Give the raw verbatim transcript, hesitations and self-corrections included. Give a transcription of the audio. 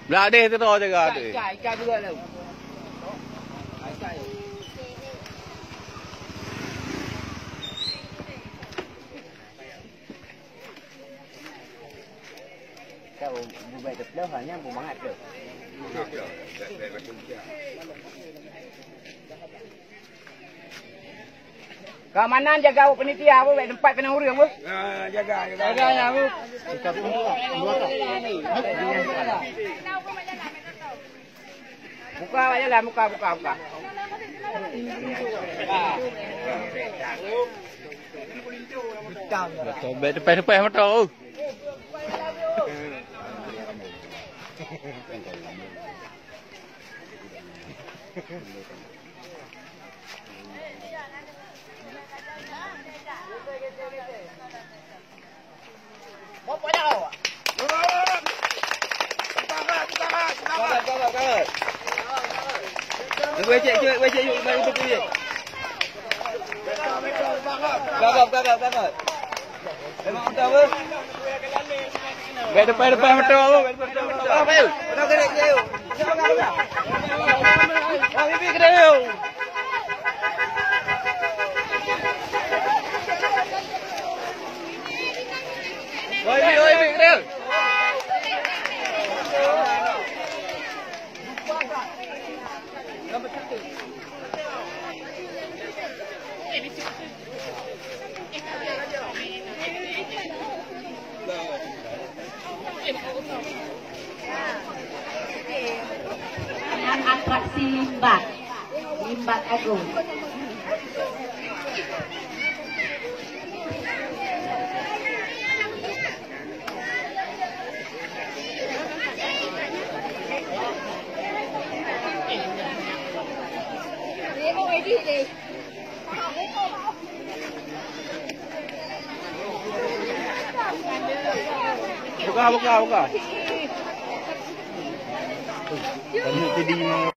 Blah deh tu jaga tu. Ka bu-, bubai teuplôh, hanya bumangat tu. Keamanan jaga awak panitia, Bu, baik tempat kena ureueng, Bu. Ha, jaga, jaga. Jaga, ya, Bu. Buka awak jalan, buka, buka, buka. Betul, baik tepai-tepai motor. Gagap, gagap, gagap. Memang betul apa? Baik depan, depan motor apa? Baik depan motor apa? Ayo. Wah, bibi kena, yo. Oi, oi, oi, keren. Dengan atraksi limbat, limbat agung. Buka, buka, buka.